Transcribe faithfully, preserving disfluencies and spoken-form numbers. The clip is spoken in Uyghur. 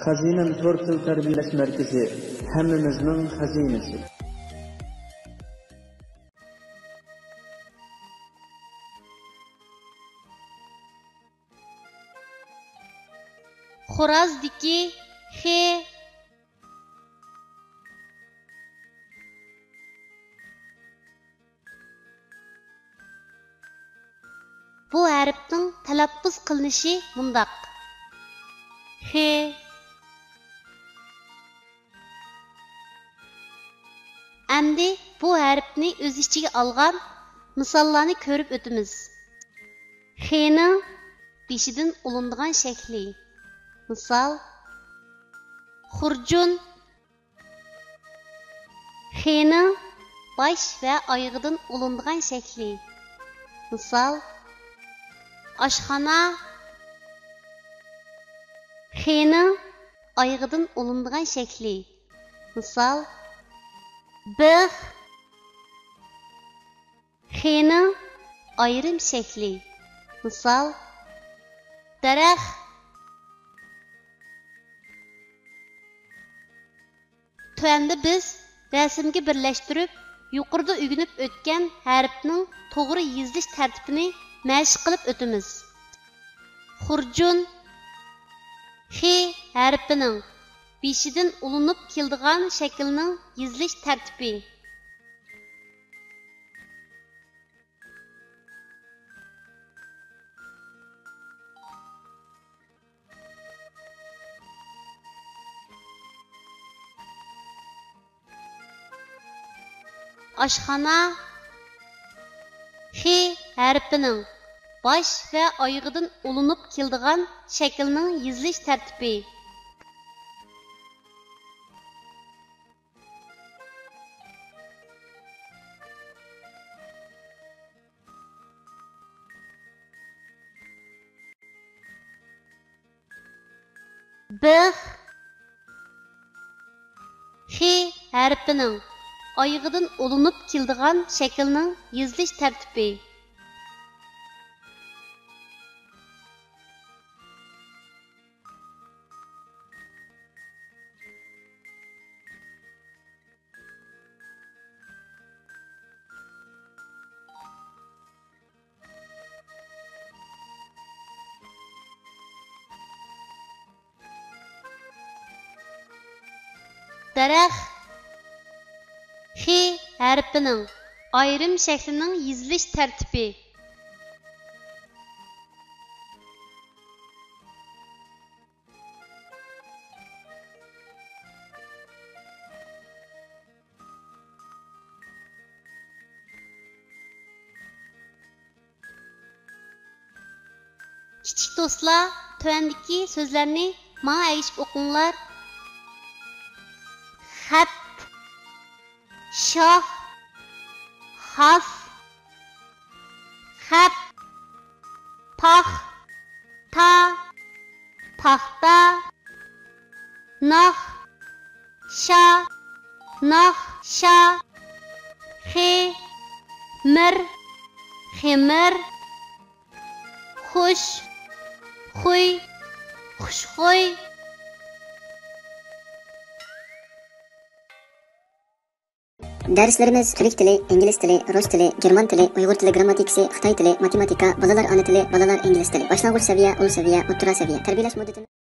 خەزىنەم تور تىل تەربىيەلەش مەركىزى، ھەممىمىزنىڭ خەزىنىسى. خورازدىكى خې. بۇ ھەرپنىڭ تەلەپپۇز قىلىنىشى مۇنداق: خې. ئەمدى بۇ ھەرپنى ئۆز ئىچىگە ئالغان مىساللارنى كۆرۈپ ئۆتىمىز. خېنىڭ بېشىدىن ئۇلىنىدىغان شەكلى. مىسال، خۇرجۇن. خېنىڭ باش ۋە ئايىغىدىن ئۇلىنىدىغان شەكلى. مىسال، ئاشخانا. خېنىڭ ئايىغىدىن ئۇلىنىدىغان شەكلى. مىسال، بىخ. خېنىڭ ئايرىم شەكلى. مىسال، دەرەخ. تۆۋەندە بىز رەسىمگە بىرلەشتۈرۈپ، يۇقىرىدا ئۆگىنىپ ئۆتكەن ھەرپنىڭ توغرا يېزىلىش تەرتىپىنى مەشىق قىلىپ ئۆتىمىز. خۇرجۇن. خې ھەرپىنىڭ بېشىدىن ئۇلىنىپ كېلىدىغان شەكىلنىڭ يېزىلىش تەرتىپى. ئاشخانا. خې ھەرپىنىڭ باش ۋە ئايىغىدىن ئۇلىنىپ كېلىدىغان شەكىلنىڭ يېزىلىش تەرتىپى. بىخ. خې ھەرپىنىڭ ئايىغىدىن ئۇلىنىپ كېلىدىغان شەكىلنىڭ يېزىلىش تەرتىپى. دەرەخ. خې ھەرپىنىڭ ئايرىم شەكلىنىڭ يېزىلىش تەرتىپى. كىچىك دوستلار، تۆۋەندىكى سۆزلەرنى ماڭا ئەگىشىپ ئوقۇڭلار. خەت، شاخ، خاس، خەپ، پاخ، تا، پاختا، ناخ، شا، ناخشا، خې، مىر، خېمىر، خۇش، خۇي، خۇشخۇي. دەرسلىرىمىز تۈرك تىلى، ئىنگلىز تىلى، رۇس تىلى، گېرمان تىلى، ئۇيغۇر تىلى گىرامماتىكىسى، خىتاي تىلى، ماتېماتىكا، بالىلار ئانا تىلى، بالىلار ئىنگلىز تىلى، باشلانغۇچ سەۋىيە، ئۇل سەۋىيە، ئوتتۇرا سەۋىيە. تەربىيەلەش مۇددىتىمىز